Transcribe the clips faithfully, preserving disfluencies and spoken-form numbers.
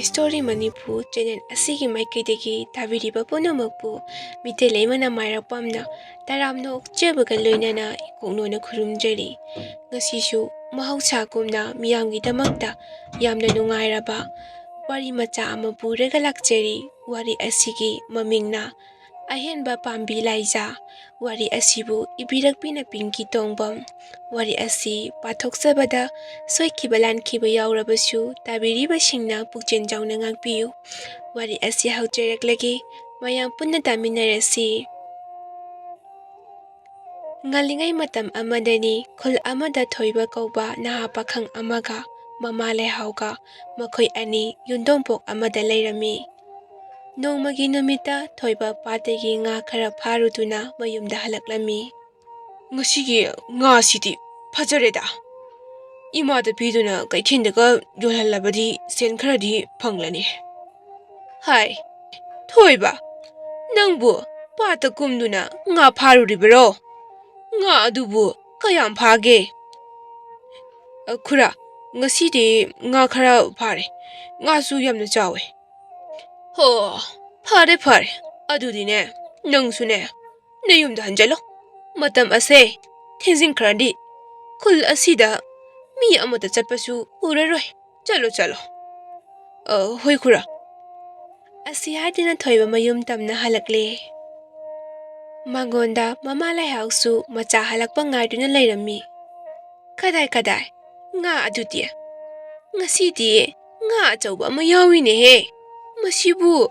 Story Manipur channel ꯑꯁꯤꯒꯤ ꯃꯥꯏꯀꯩꯗꯒꯤ ꯇꯥꯕꯤꯔꯤꯕ ꯄꯨꯝꯅꯃꯛꯄꯨ ꯃꯤꯇꯩ ꯂꯩꯃꯅ ꯃꯥꯏꯔꯥꯛꯄꯝꯅ ꯇꯔꯥꯝꯅ ꯑꯣꯛꯆꯕꯒ ꯂꯣꯏꯅꯅ ꯏꯀꯣꯛꯅꯣꯅ ꯈꯨꯔꯨꯝꯖꯔꯤ꯫ ꯉꯁꯤꯁꯨ ꯃꯍꯧꯁꯥꯒꯨꯝꯅ ꯃꯤꯌꯥꯝꯒꯤꯗꯃꯛꯇ ꯌꯥꯝꯅ ꯅꯨꯡꯉꯥꯏꯔꯕ ꯋꯥꯔꯤ ꯃꯆꯥ ꯑꯃ ꯄꯨꯔꯒ ꯂꯥꯛꯆꯔꯤ꯫ ꯋꯥꯔꯤ ꯑꯁꯤꯒꯤ ꯃꯃꯤꯡꯅ ꯑꯍꯦꯟꯕ ꯄꯥꯝꯕꯤ ꯂꯥꯏꯖꯥ꯫ ꯋꯥꯔꯤ ꯑꯁꯤꯕꯨ ꯏꯕꯤꯔꯛꯄꯤꯅ ꯄꯤꯡꯀꯤ ꯇꯣꯡꯕꯝ꯫ ꯋꯥꯔꯤ ꯑꯁꯤ ꯄꯥꯊꯣꯛꯆꯕꯗ ꯁꯣꯏꯈꯤꯕ ꯂꯥꯟꯈꯤꯕ ꯌꯥꯎꯔꯕꯁꯨ ꯇꯥꯕꯤꯔꯤꯕꯁꯤꯡꯅ ꯄꯨꯛꯆꯦꯜ ꯆꯥꯎꯅ ꯉꯥꯛꯄꯤꯌꯨ꯫ ꯋꯥꯔꯤ ꯑꯁꯤ ꯍꯧꯖꯔꯛꯂꯒꯦ, ꯃꯌꯥꯝ ꯄꯨꯟꯅ ꯇꯥꯃꯤꯟꯅꯔꯁꯤ꯫ ꯉꯜꯂꯤꯉꯩ ꯃꯇꯝ ꯑꯃꯗꯅꯤ ꯈꯨꯜ ꯑꯃꯗ ꯊꯣꯏꯕ ꯀꯧꯕ ꯅꯍꯥ ꯄꯥꯈꯪ ꯑꯃꯒ ꯃꯃꯥ ꯂꯩꯍꯥꯎꯒ ꯃꯈꯣꯏ ꯑꯅꯤ ꯌꯨꯝꯗꯣꯡꯄꯣꯛ ꯑꯃꯗ ꯂꯩꯔꯝꯃꯤ꯫ ꯅꯣꯡꯃꯒꯤ ꯅꯨꯃꯤꯠꯇ ꯊꯣꯏꯕ ꯄꯥꯠꯇꯒꯤ ꯉꯥ ꯈꯔ ꯐꯥꯔꯨꯗꯨꯅ ꯃꯌꯨꯝꯗ ꯍꯜꯂꯛꯂꯝꯃꯤ꯫ "ꯉꯁꯤꯒꯤ ꯉꯥꯁꯤꯗꯤ ꯐꯖꯔꯦꯗ꯫ ꯏꯃꯥꯗ ꯄꯤꯗꯨꯅ ꯀꯩꯊꯦꯜꯗꯒ ꯌꯣꯜꯍꯜꯂꯕꯗꯤ ꯁꯦꯟ ꯈꯔꯗꯤ ꯐꯪꯂꯅꯤ꯫" ꯍꯥꯏ, "ꯊꯣꯏꯕ, ꯅꯪꯕꯨ ꯄꯥꯠꯇ ꯀꯨꯝꯗꯨꯅ ꯉꯥ ꯐꯥꯔꯨꯔꯤꯕꯔꯣ? ꯉꯥ ꯑꯗꯨꯕꯨ ꯀꯌꯥꯝ ꯐꯥꯒꯦ?" "ꯑ, ꯈꯨꯔꯥ, ꯉꯁꯤꯗꯤ ꯉꯥ ꯈꯔ ꯐꯥꯔꯦ꯫ ꯉꯥꯁꯨ ꯌꯥꯝꯅ ꯆꯥꯎꯋꯦ꯫" "ꯍꯣ, ꯐꯔꯦ ꯐꯔꯦ꯫ ꯑꯗꯨꯗꯤꯅꯦ, ꯅꯪꯁꯨꯅꯦ, ꯅꯌꯨꯝꯗ ꯍꯟꯖꯜꯂꯣ꯫ ꯃꯇꯝ ꯑꯁꯦ ꯊꯦꯡꯖꯤꯟꯈ꯭ꯔꯗꯤ ꯈꯨꯜ ꯑꯁꯤꯗ ꯃꯤ ꯑꯃꯠꯇ ꯆꯠꯄꯁꯨ ꯎꯔꯔꯣꯏ꯫ ꯆꯠꯂꯣ, ꯆꯠꯂꯣ꯫" "ꯑ, ꯍꯣꯏ ꯈꯨꯔꯥ꯫" ꯑꯁꯤ ꯍꯥꯏꯗꯨꯅ ꯊꯣꯏꯕ ꯃꯌꯨꯝ ꯇꯝꯅ ꯍꯜꯂꯛꯂꯦ꯫ ꯃꯉꯣꯟꯗ ꯃꯃꯥ ꯂꯩꯍꯥꯎꯁꯨ ꯃꯆꯥ ꯍꯜꯂꯛꯄ ꯉꯥꯏꯗꯨꯅ ꯂꯩꯔꯝꯃꯤ꯫ "ꯀꯗꯥꯏ, ꯀꯗꯥꯏ? ꯉꯥ ꯑꯗꯨꯗꯤ? ꯉꯁꯤꯗꯤ ꯉꯥ ꯑꯆꯧꯕ ꯑꯃ ꯌꯥꯎꯏꯅꯦꯍꯦ꯫ ꯃꯁꯤꯕꯨ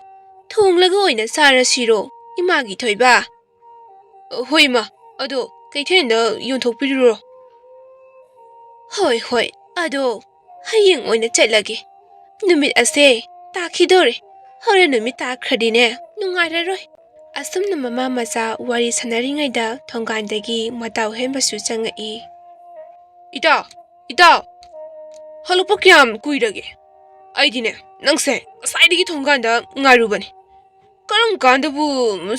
ꯊꯣꯡꯂꯒ ꯑꯣꯏꯅ ꯆꯥꯔꯁꯤꯔꯣ, ꯏꯃꯥꯒꯤ ꯊꯣꯏꯕ?" "ꯍꯣꯏ, ꯏꯃꯥ꯫ ꯑꯗꯣ ꯀꯩꯊꯦꯜꯗ ꯌꯣꯟꯊꯣꯛꯄꯤꯔꯨꯔꯣ꯫" "ꯍꯣꯏ, ꯍꯣꯏ꯫ ꯑꯗꯣ ꯍꯌꯦꯡ ꯑꯣꯏꯅ ꯆꯠꯂꯒꯦ꯫ ꯅꯨꯃꯤꯠ ꯑꯁꯦ ꯇꯥꯈꯤꯗꯣꯔꯦ꯫ ꯍꯣꯔꯦꯟ ꯅꯨꯃꯤꯠ ꯇꯥꯈ꯭ꯔꯗꯤꯅꯦ, ꯅꯨꯡꯉꯥꯏꯔꯔꯣꯏ꯫" ꯑꯁꯨꯝꯅ ꯃꯃꯥ ꯃꯆꯥ ꯋꯥꯔꯤ ꯁꯥꯟꯅꯔꯤꯉꯩꯗ ꯊꯣꯡꯒꯥꯟꯗꯒꯤ ꯃꯇꯥꯎ ꯍꯦꯟꯕꯁꯨ ꯆꯪꯉꯛꯏ꯫ "ꯏꯇꯥꯎ, ꯏꯇꯥꯎ, ꯍꯜꯂꯛꯄ ꯀꯌꯥꯝ ꯀꯨꯏꯔꯒꯦ? ꯑꯩꯗꯤꯅꯦ, ꯅꯪꯁꯦ ꯉꯁꯥꯏꯗꯒꯤ ꯊꯣꯡꯒꯥꯟꯗ ꯉꯥꯏꯔꯨꯕꯅꯤ꯫ ꯀꯔꯝ ꯀꯥꯟꯗꯕꯨ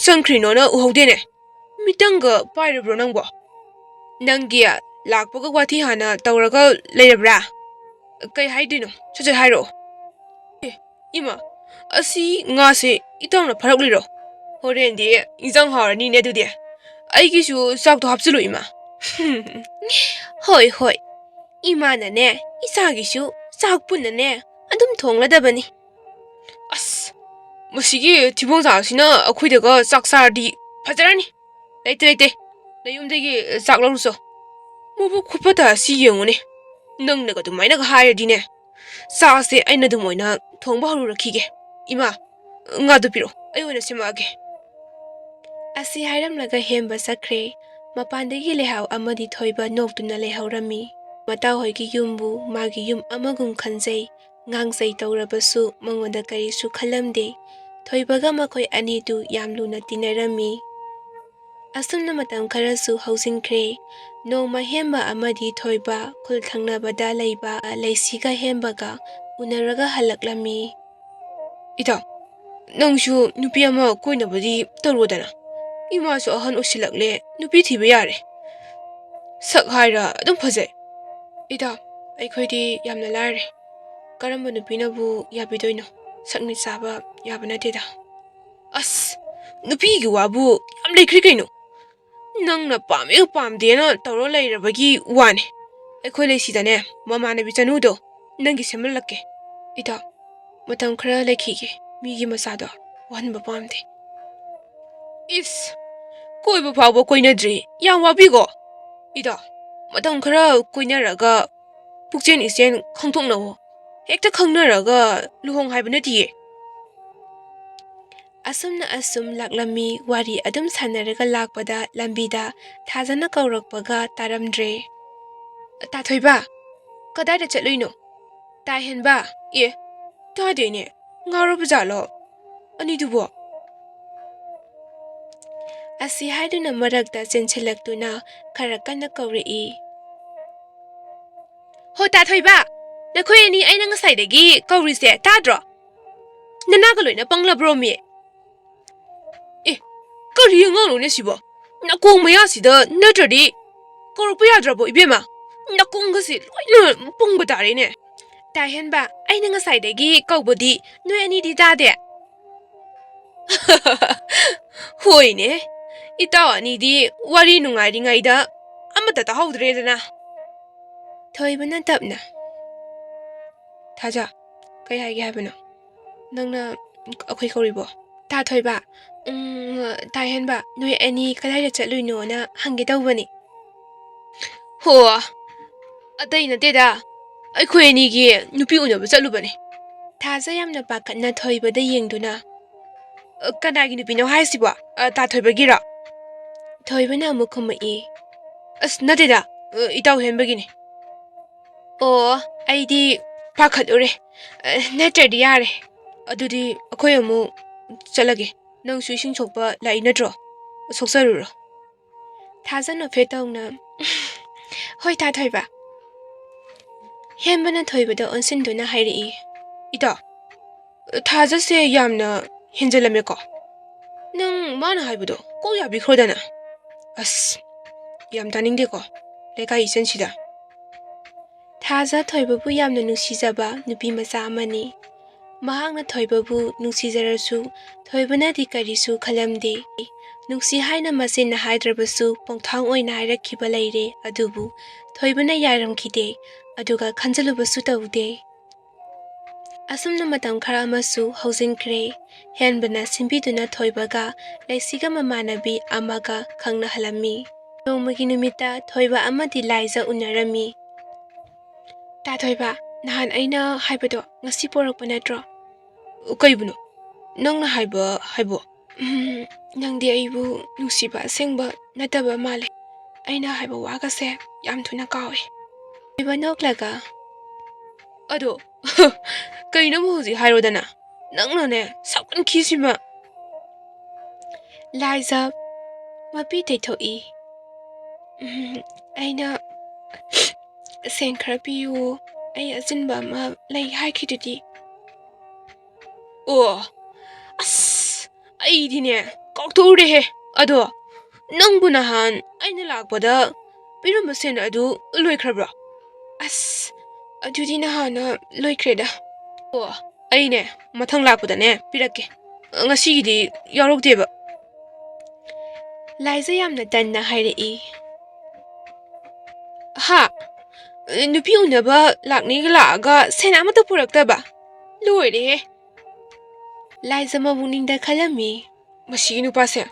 ꯆꯪꯈ꯭ꯔꯤꯅꯣꯅ ꯎꯍꯧꯗꯦꯅꯦ꯫ ꯃꯤꯇꯪꯒ ꯄꯥꯏꯔꯕ꯭ꯔꯣ ꯅꯪꯕꯣ? ꯅꯪꯒꯤ ꯂꯥꯛꯄꯒ ꯋꯥꯊꯤ ꯍꯥꯟꯅ ꯇꯧꯔꯒ ꯂꯩꯔꯕ꯭ꯔꯥ? ꯀꯩ ꯍꯥꯏꯗꯣꯏꯅꯣ? ꯁꯠ ꯁꯠ ꯍꯥꯏꯔꯛꯑꯣ꯫" "ꯑꯦ, ꯏꯃꯥ, ꯑꯁꯤ ꯉꯥꯁꯦ ꯏꯇꯥꯎꯅ ꯐꯥꯔꯛꯂꯤꯔꯣ? ꯍꯣꯔꯦꯟꯗꯤ ꯏꯟꯖꯥꯡ ꯍꯥꯎꯔꯅꯤꯅꯦ ꯑꯗꯨꯗꯤ꯫ ꯑꯩꯒꯤꯁꯨ ꯆꯥꯛꯇꯣ ꯍꯥꯞꯆꯤꯜꯂꯨ, ꯏꯃꯥ꯫ ꯍꯣꯏ, ꯍꯣꯏ꯫ ꯏꯃꯥꯅꯅꯦ, ꯏꯆꯥꯒꯤꯁꯨ ꯆꯥꯛ ꯄꯨꯟꯅꯅꯦ ꯑꯗꯨꯝ ꯊꯣꯡꯂꯗꯕꯅꯤ꯫ ꯑꯁ, ꯃꯁꯤꯒꯤ ꯊꯤꯕꯣꯡ ꯆꯥꯁꯤꯅ ꯑꯩꯈꯣꯏꯗꯒ ꯆꯥꯛ ꯆꯥꯔꯗꯤ ꯐꯖꯔꯅꯤ꯫ ꯂꯩꯇꯦ, ꯂꯩꯇꯦ꯫ ꯅꯌꯨꯝꯗꯒꯤ ꯆꯥꯛ ꯂꯧꯔꯨꯆꯣ꯫ ꯃꯕꯨꯛ ꯈꯨꯐꯠꯇ ꯑꯁꯤ ꯌꯦꯡꯉꯨꯅꯦ꯫ ꯅꯪꯅꯒ ꯑꯗꯨꯃꯥꯏꯅꯒ ꯍꯥꯏꯔꯗꯤꯅꯦ, ꯆꯥꯛꯁꯦ ꯑꯩꯅ ꯑꯗꯨꯝ ꯑꯣꯏꯅ ꯊꯣꯡꯕ ꯍꯧꯔꯨꯔꯛꯈꯤꯒꯦ꯫ ꯏꯃꯥ, ꯉꯥꯗꯨ ꯄꯤꯔꯛꯑꯣ, ꯑꯩ ꯑꯣꯏꯅ ꯁꯦꯝꯃꯛꯑꯒꯦ꯫ ꯑꯁꯤ ꯍꯥꯏꯔꯝꯂꯒ ꯍꯦꯝꯕ ꯆꯠꯈ꯭ꯔꯦ꯫ ꯃꯄꯥꯟꯗꯒꯤ ꯂꯩꯍꯥꯎ ꯑꯃꯗꯤ ꯊꯣꯏꯕ ꯅꯣꯛꯇꯨꯅ ꯂꯩꯍꯧꯔꯝꯃꯤ꯫ ꯃꯇꯥꯎꯍꯣꯏꯒꯤ ꯌꯨꯝꯕꯨ ꯃꯥꯒꯤ ꯌꯨꯝ ꯑꯃꯒꯨꯝ ꯈꯟꯖꯩ꯫ ꯉꯥꯡꯖꯩ ꯇꯧꯔꯕꯁꯨ ꯃꯉꯣꯟꯗ ꯀꯔꯤꯁꯨ ꯈꯜꯂꯝꯗꯦ꯫ ꯊꯣꯏꯕꯒ ꯃꯈꯣꯏ ꯑꯅꯤꯗꯨ ꯌꯥꯝ ꯂꯨꯅ ꯇꯤꯟꯅꯔꯝꯃꯤ꯫ ꯑꯁꯨꯝꯅ ꯃꯇꯝ ꯈꯔꯁꯨ ꯍꯧꯖꯤꯟꯈ꯭ꯔꯦ꯫ ꯅꯣꯡꯃ ꯍꯦꯝꯕ ꯑꯃꯗꯤ ꯊꯣꯏꯕ ꯈꯨꯜ ꯊꯪꯅꯕꯗ ꯂꯩꯕ ꯂꯩꯁꯤꯒ ꯍꯦꯝꯕꯒ ꯎꯅꯔꯒ ꯍꯜꯂꯛꯂꯝꯃꯤ꯫ ꯏꯇꯥꯎ, ꯅꯪꯁꯨ ꯅꯨꯄꯤ ꯑꯃ ꯀꯣꯏꯅꯕꯗꯤ ꯇꯧꯔꯣꯗꯅ꯫ ꯏꯃꯥꯁꯨ ꯑꯍꯟ ꯑꯣꯏꯁꯤꯜꯂꯛꯂꯦ, ꯅꯨꯄꯤ ꯊꯤꯕ ꯌꯥꯔꯦ꯫ ꯁꯛ ꯍꯥꯏꯔ ꯑꯗꯨꯝ ꯐꯖꯩ꯫ ꯏꯇꯥꯎ, ꯑꯩꯈꯣꯏꯗꯤ ꯌꯥꯝꯅ ꯂꯥꯏꯔꯦ꯫ ꯀꯔꯝꯕ ꯅꯨꯄꯤꯅꯕꯨ ꯌꯥꯕꯤꯗꯣꯏꯅꯣ? ꯁꯛꯅ ꯆꯥꯕ ꯌꯥꯕ ꯅꯠꯇꯦꯗ꯫ ꯑꯁ, ꯅꯨꯄꯤꯒꯤ ꯋꯥꯕꯨ ꯌꯥꯝ ꯂꯩꯈ꯭ꯔꯦ ꯀꯩꯅꯣ꯫ ꯅꯪꯅ ꯄꯥꯝꯃꯦ ꯄꯥꯝꯗꯦꯅ ꯇꯧꯔ ꯂꯩꯔꯕꯒꯤ ꯋꯥꯅꯦ꯫ ꯑꯩꯈꯣꯏ ꯂꯩꯁꯤꯗꯅꯦ, ꯃꯃꯥꯟꯅꯕꯤ ꯆꯅꯨꯗꯣ ꯅꯪꯒꯤ ꯁꯦꯝꯍꯜꯂꯛꯀꯦ꯫ ꯏꯇꯥꯎ, ꯃꯇꯝ ꯈꯔ ꯂꯩꯈꯤꯒꯦ꯫ ꯃꯤꯒꯤ ꯃꯆꯥꯗꯣ ꯋꯥꯍꯟꯕ ꯄꯥꯝꯗꯦ꯫ ꯏꯁ, ꯀꯣꯏꯕ ꯐꯥꯎꯕ ꯀꯣꯏꯅꯗ꯭ꯔꯤ, ꯌꯥꯝ ꯋꯥꯕꯤꯀꯣ꯫ ꯏꯇꯥꯎ, ꯃꯇꯝ ꯈꯔ ꯀꯣꯏꯅꯔꯒ ꯄꯨꯛꯆꯦꯟ ꯏꯆꯦꯟ ꯈꯪꯗꯣꯛꯅꯧꯑꯣ꯫ ꯍꯦꯛꯇ ꯈꯪꯅꯔꯒ ꯂꯨꯍꯣꯡ ꯍꯥꯏꯕ ꯅꯠꯇꯤꯌꯦ꯫ ꯑꯁꯨꯝꯅ ꯑꯁꯨꯝ ꯂꯥꯛꯂꯝꯃꯤ꯫ ꯋꯥꯔꯤ ꯑꯗꯨꯝ ꯁꯥꯟꯅꯔꯒ ꯂꯥꯛꯄꯗ ꯂꯝꯕꯤꯗ ꯊꯥꯖꯅ ꯀꯧꯔꯛꯄꯒ ꯇꯥꯔꯝꯗ꯭ꯔꯦ꯫ "ꯇꯥꯊꯣꯏꯕ, ꯀꯗꯥꯏꯗ ꯆꯠꯂꯨꯏꯅꯣ? ꯇꯥꯍꯦꯟꯕ, ꯑꯦ, ꯇꯥꯗꯦꯅꯦ, ꯉꯥꯎꯔꯕ ꯖꯥꯠꯂꯣ ꯑꯅꯤꯗꯨꯕꯣ?" ꯑꯁꯤ ꯍꯥꯏꯗꯨꯅ ꯃꯔꯛꯇ ꯆꯦꯟꯁꯤꯜꯂꯛꯇꯨꯅ ꯈꯔ ꯀꯟꯅ ꯀꯧꯔꯛꯏ꯫ "ꯍꯣ ꯇꯥꯊꯣꯏꯕ, ꯅꯈꯣꯏ ꯑꯅꯤ ꯑꯩꯅ ꯉꯁꯥꯏꯗꯒꯤ ꯀꯧꯔꯤꯁꯦ ꯇꯥꯗ꯭ꯔꯣ? ꯅꯅꯥꯒ ꯂꯣꯏꯅ ꯄꯪꯂꯕ꯭ꯔꯣ ꯃꯤ? ꯑꯦ, ꯀꯔꯤ ꯑꯉꯥꯡꯅꯣꯅꯦ ꯁꯤꯕꯣ? ꯅꯥꯀꯣꯡ ꯃꯌꯥꯁꯤꯗ ꯅꯠꯇ꯭ꯔꯗꯤ ꯀꯧꯔꯛꯄ ꯌꯥꯗ꯭ꯔꯕꯣ ꯏꯕꯦꯝꯃ? ꯅꯥꯀꯣꯡꯒꯁꯦ ꯂꯣꯏꯅ ꯄꯪꯕ ꯇꯥꯔꯦꯅꯦ꯫ ꯇꯥꯍꯦꯟꯕ, ꯑꯩꯅ ꯉꯁꯥꯏꯗꯒꯤ ꯀꯧꯕꯗꯤ ꯅꯣꯏ ꯑꯅꯤꯗꯤ ꯇꯥꯗꯦ꯫ ꯍꯣꯏꯅꯦ, ꯏꯇꯥꯎ ꯑꯅꯤꯗꯤ ꯋꯥꯔꯤ ꯅꯨꯡꯉꯥꯏꯔꯤꯉꯩꯗ ꯑꯃꯠꯇ ꯇꯥꯍꯧꯗ꯭ꯔꯦꯗꯅ꯫ ꯊꯣꯏꯕꯅ ꯇꯞꯅ, "ꯊꯥꯖ, ꯀꯩ ꯍꯥꯏꯒꯦ ꯍꯥꯏꯕꯅꯣ? ꯅꯪꯅ ꯑꯩꯈꯣꯏ ꯀꯧꯔꯤꯕꯣ?" "ꯇꯥ ꯊꯣꯏꯕ, ꯎꯝ, ꯇꯥ ꯍꯦꯟꯕ, ꯅꯣꯏ ꯑꯅꯤ ꯀꯗꯥꯏꯗ ꯆꯠꯂꯨꯏꯅꯣꯅ ꯍꯪꯒꯦ ꯇꯧꯕꯅꯤ꯫" "ꯍꯣ, ꯑꯇꯩ ꯅꯠꯇꯦꯗ, ꯑꯩꯈꯣꯏ ꯑꯅꯤꯒꯤ ꯅꯨꯄꯤ ꯎꯅꯕ ꯆꯠꯂꯨꯕꯅꯤ꯫" ꯊꯥꯖ ꯌꯥꯝꯅ ꯄꯥꯈꯠꯅ ꯊꯣꯏꯕꯗ ꯌꯦꯡꯗꯨꯅ, "ꯑ, ꯀꯅꯥꯒꯤ ꯅꯨꯄꯤꯅꯣ ꯍꯥꯏꯁꯤꯕꯣ? ꯑ, ꯇꯥ ꯊꯣꯏꯕꯒꯤꯔꯣ?" ꯊꯣꯏꯕꯅ ꯑꯃꯨꯛ ꯈꯨꯝꯃꯛꯏ, "ꯑꯁ, ꯅꯠꯇꯦꯗ, ꯑ, ꯏꯇꯥꯎ ꯍꯦꯟꯕꯒꯤꯅꯤ꯫" "ꯑꯣ, ꯑꯩꯗꯤ ꯄꯥꯈꯠꯂꯨꯔꯦ꯫ ꯑ, ꯅꯠꯇ꯭ꯔꯗꯤ ꯌꯥꯔꯦ꯫ ꯑꯗꯨꯗꯤ ꯑꯩꯈꯣꯏ ꯑꯃꯨꯛ ꯆꯠꯂꯒꯦ꯫ ꯅꯪꯁꯨ ꯏꯁꯤꯡ ꯁꯣꯛꯄ ꯂꯥꯛꯏ ꯅꯠꯇ꯭ꯔꯣ? ꯁꯣꯛꯆꯔꯨꯔꯣ꯫" ꯊꯥꯖ ꯅꯣꯛꯐꯦꯠ ꯇꯧꯅ, "ꯍꯣꯏ, ꯇꯥ ꯊꯣꯏꯕ꯫" ꯍꯦꯟꯕꯅ ꯊꯣꯏꯕꯗ ꯑꯣꯟꯁꯤꯟꯗꯨꯅ ꯍꯥꯏꯔꯛꯏ, "ꯏꯇꯥꯎ, ꯊꯥꯖꯁꯦ ꯌꯥꯝꯅ ꯍꯦꯟꯖꯜꯂꯝꯃꯦꯀꯣ꯫ ꯅꯪ ꯃꯥꯅ ꯍꯥꯏꯕꯗꯣ ꯀꯣꯛ ꯌꯥꯕꯤꯈ꯭ꯔꯣꯗꯅ꯫" "ꯑꯁ, ꯌꯥꯝ ꯇꯥꯅꯤꯡꯗꯦꯀꯣ, ꯂꯩꯀꯥꯏ ꯏꯆꯟꯁꯤꯗ꯫" ꯊꯥꯖ ꯊꯣꯏꯕꯕꯨ ꯌꯥꯝꯅ ꯅꯨꯡꯁꯤꯖꯕ ꯅꯨꯄꯤ ꯃꯆꯥ ꯑꯃꯅꯤ꯫ ꯃꯍꯥꯛꯅ ꯊꯣꯏꯕꯕꯨ ꯅꯨꯡꯁꯤꯖꯔꯁꯨ, ꯊꯣꯏꯕꯅꯗꯤ ꯀꯔꯤꯁꯨ ꯈꯜꯂꯝꯗꯦ꯫ ꯅꯨꯡꯁꯤ ꯍꯥꯏꯅ ꯃꯆꯤꯟꯅ ꯍꯥꯏꯗ꯭ꯔꯕꯁꯨ ꯄꯣꯡꯊꯥꯡ ꯑꯣꯏꯅ ꯍꯥꯏꯔꯛꯈꯤꯕ ꯂꯩꯔꯦ, ꯑꯗꯨꯕꯨ ꯊꯣꯏꯕꯅ ꯌꯥꯔꯝꯈꯤꯗꯦ, ꯑꯗꯨꯒ ꯈꯟꯖꯤꯜꯂꯨꯕꯁꯨ ꯇꯧꯗꯦ꯫ ꯑꯁꯨꯝꯅ ꯃꯇꯝ ꯈꯔ ꯑꯃꯁꯨ ꯍꯧꯖꯤꯟꯈ꯭ꯔꯦ꯫ ꯍꯦꯟꯕꯅ ꯁꯤꯟꯕꯤꯗꯨꯅ ꯊꯣꯏꯕꯒ ꯂꯩꯁꯤꯒ ꯃꯃꯥꯟꯅꯕꯤ ꯑꯃꯒ ꯈꯪꯅꯍꯜꯂꯝꯃꯤ꯫ ꯅꯣꯡꯃꯒꯤ ꯅꯨꯃꯤꯠꯇ ꯊꯣꯏꯕ ꯑꯃꯗꯤ ꯂꯥꯏꯖ ꯎꯅꯔꯝꯃꯤ꯫ "ꯇꯥ ꯊꯣꯏꯕ, ꯅꯍꯥꯟ ꯑꯩꯅ ꯍꯥꯏꯕꯗꯣ ꯉꯁꯤ ꯄꯣꯔꯛꯄ ꯅꯠꯇ꯭ꯔꯣ?" "ꯀꯩꯕꯨꯅꯣ? ꯅꯪꯅ ꯍꯥꯏꯕ ꯍꯥꯏꯕꯣ?" "ꯎꯝ, ꯅꯪꯗꯤ ꯑꯩꯕꯨ ꯅꯨꯡꯁꯤꯕ ꯑꯁꯦꯡꯕ ꯅꯠꯇꯕ ꯃꯥꯜꯂꯦ꯫ ꯑꯩꯅ ꯍꯥꯏꯕ ꯋꯥꯒꯁꯦ ꯌꯥꯝ ꯊꯨꯅ ꯀꯥꯎꯏ꯫" ꯊꯣꯏꯕ ꯅꯣꯛꯂꯒ, "ꯑꯗꯣ, ꯀꯩꯅꯣꯕꯨ ꯍꯧꯖꯤꯛ ꯍꯥꯏꯔꯣꯗꯅ? ꯅꯪꯅꯅꯦ, ꯁꯥꯎꯒꯟꯈꯤꯁꯤꯃ꯫" ꯂꯥꯏꯖ ꯃꯄꯤ ꯇꯩꯊꯣꯛꯏ꯫ "ꯎꯝ, ꯑꯩꯅ ꯁꯦꯟ ꯈꯔ ꯄꯤꯌꯨ, ꯑꯩ ꯑꯆꯤꯟꯕ ꯑꯃ ꯂꯩ ꯍꯥꯏꯈꯤꯗꯨꯗꯤ꯫" "ꯑꯣ, ꯑꯁ, ꯑꯩꯗꯤꯅꯦ, ꯀꯥꯎꯊꯣꯛꯎꯔꯦꯍꯦ꯫ ꯑꯗꯣ, ꯅꯪꯕꯨ ꯅꯍꯥꯟ ꯑꯩꯅ ꯂꯥꯛꯄꯗ ꯄꯤꯔꯝꯕ ꯁꯦꯟ ꯑꯗꯨ ꯂꯣꯏꯈ꯭ꯔꯕ꯭ꯔꯣ?" "ꯑꯁ, ꯑꯗꯨꯗꯤ ꯅꯍꯥꯟꯅ ꯂꯣꯏꯈ꯭ꯔꯦꯗ꯫ ꯑꯣ, ꯑꯩꯅꯦ, ꯃꯊꯪ ꯂꯥꯛꯄꯗꯅꯦ ꯄꯤꯔꯛꯀꯦ꯫ ꯉꯁꯤꯒꯤꯗꯤ ꯌꯥꯎꯔꯛꯇꯦꯕ꯫ ꯂꯥꯏꯖ ꯌꯥꯝꯅ ꯇꯟꯅ ꯍꯥꯏꯔꯛꯏ꯫ ꯍꯥ? ꯅꯨꯄꯤ ꯎꯅꯕ ꯂꯥꯛꯅꯤꯒ ꯂꯥꯛꯑꯒ ꯁꯦꯟ ꯑꯃꯠꯇ ꯄꯨꯔꯛꯇꯕ? ꯂꯣꯏꯔꯦꯍꯦ꯫ ꯂꯥꯏꯖ ꯃꯕꯨꯛꯅꯤꯡꯗ ꯈꯜꯂꯝꯃꯤ꯫ ꯃꯁꯤꯒꯤ ꯅꯨꯄꯥꯁꯦ